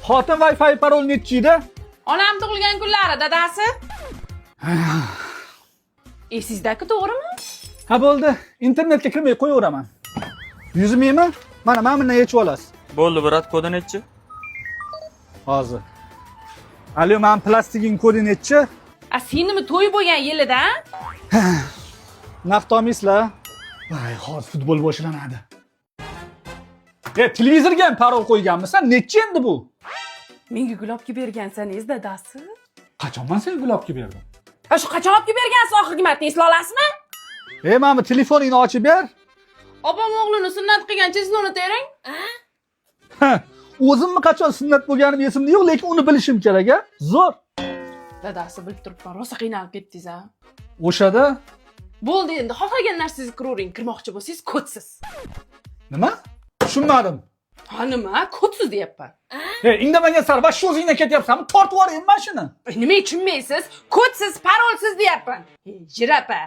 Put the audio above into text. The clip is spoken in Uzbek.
Xotin, Wi-Fi parol nechi edi? Onam tug'ilgan kunlari, dadasi. Esingizda-ku, to'g'rimi? Ha, bo'ldi. Internetga kirmay qo'yaveraman. 100 mingmi? Mana bundan yechib olasiz. Bo'ldi, брат, kodi nechi? Hozir. Alo, mana plastiging kodi nechi? A, senimi to'y bo'lgan yilida? Naqd olmaysizlar. Voy, hozir futbol boshlanadi. E, televizorga ham parol qo'yganmisan? Nechi endi bu? Menga gul olib kelib bergansan, dadasi. Qachon man senga gul olib kelib berdim? Ha, shu qachon olib kelib bergansiz oxirgi marta, esla olasizmi? E, mana bu telefoningni ochib ber. Opam o'g'lini sunnat qilgan число ni tering. Ha, o'zimni qachon sunnat bo'lganim esimda yo'q, lekin uni bilishim kerak, a? Zo'r. Dadasi, bilib turibman, rosa qiynalib ketdingiz, a. O'shada. Bo'ldi endi, xohlagan narsangizga kiravering, kirmoqchi bo'lsangiz kodsiz. Nima? Tushunmadim. Ha, nima? Kodsiz deyapman. E, indamagan sari va shu o'zingdan ketyapsanmi? Tortib yuboring mana shuni. Nima tushunmaysiz? Kodsiz, parolsiz deyapman. Ey, jirapa.